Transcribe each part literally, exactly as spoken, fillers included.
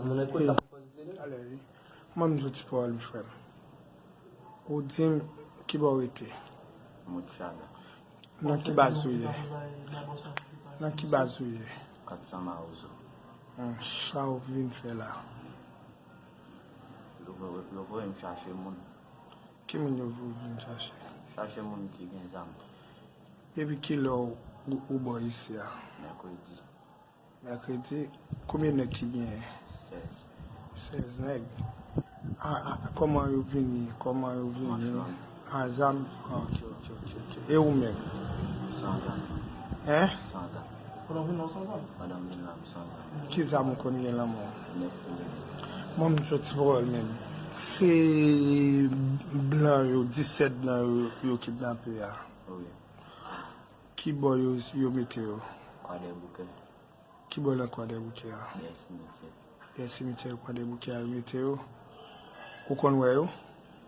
Mwen nèg konn sa pou pozisyonnen. Talè wi. Mwen m soti pawòl wi frè m. Ou di m ki bò w rete? Mouchada. Nan ki baz ou ye? Nan ki baz ou ye? Kat san Mawozo. Hmm, sa w vin fè la? Yo voye m chache moun. Ki moun yo vin chache? Chache moun ki gen zam. Depi kilè ou, ou, ou bò isi a? Mèkredi. Mèkredi, konbyen nèg ki genyen? Sèz. Sèz nèg. A, a, kòman yo vini? Kòman yo vini? Machann. A zam? A, ok, ok, ok, ok. E ou menm? San zam. Hein? San zam. Pandan w vin la w san zam? Pandan m vin la m san zam. Ki zam ou konn gen lan men w? Nèf milimèt. Mwen m soti pawòl menm. Se blan yo, disèt blan yo, yo kidnape a. Wi. Ki bò yo, yo mete yo? Kwadèboukè. Ki bò nan Kwadèboukè a? Dèyè simityè. Dèyè simityè Kwadèboukè a yo mete yo. Ou konn wè yo?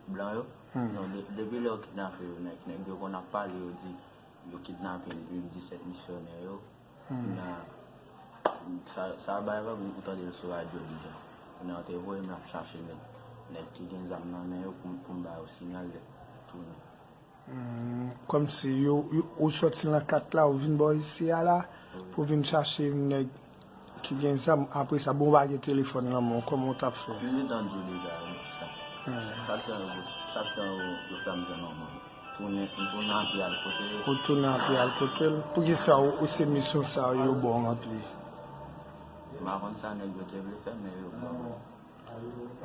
Blan yo? Hmm. Non, de, depi lè yo kidnape yo, nèg, nèg yo konn ap pale, yo di yo kidnape youn disèt misyonè yo. Hmm. Kounye a, sa, sa bay vag ou tande l sou radyo deja. Kounye a, yo te voye m l ap chache nèg, nèg ki gen zam nan men yo pou, pou m ba yo sinyal lè tounen. Hmm, kòmsi yo, yo, ou sòti nan kat la, ou vin bò isi a la, pou vin chache nèg ki gen zam. Apre sa, bon, ou pa gen telefòn nan men w, kòman w t ap fè? M gentan di w deja, wi, sa. Hmm. Chak tan yo, chak tan yo, yo fè m jwenn yon moun. Tounen, m tounen anpi al kote yo. Ou tounen anpi al kote l? Poukisa ou, ou se misyon sa yo ba w ranpli? M pa konn sa nèg yo te vle fè, men yo ba m.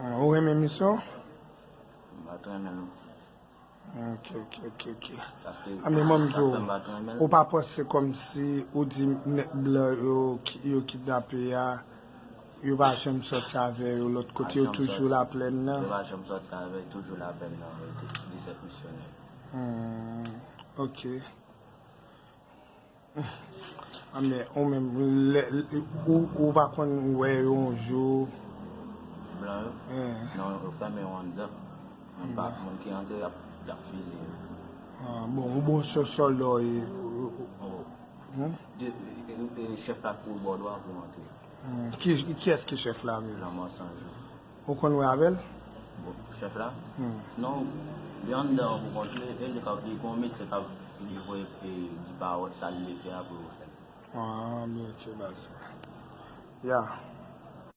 Ah, ou renmen misyon? M pa t renmen l. Ok, ok, ok, ok. Paske, a, men mwen m di w, ou pa panse kòmsi ou di nèg blan yo, ki- yo kidnape a, yo pa janm sòti avè yo lòt kote, yo toujou Laplèn nan? Yo pa janm sòti avè yo, toujou Laplèn nan, yo te disèt misyonè. Hmm, ok. A, men, ou menm, lè, ou, ou pa konn wè yo yon jou? Blan yo? Eh. Non, yo fèmen yo anndan. Moun pa, moun ki antre, y ap, y ap fiziye yo. Ah, bon, ou bon sè sòlda w ye. Oh. Hmm? De, e, e, chèf la kou bò dwa pou antre. Hmm. Ki, kiyès ki chèf la menm? Lanmò San Jou. Ou konn wè avè l? Bon, chèf la? Hmm. Non, li anndan pou kont li, e li ka, li gon mesye k ap, li voye, e, di pawòl, sa l vle fè a pou yo fè l. Ah, byen, ok, baz. Ya.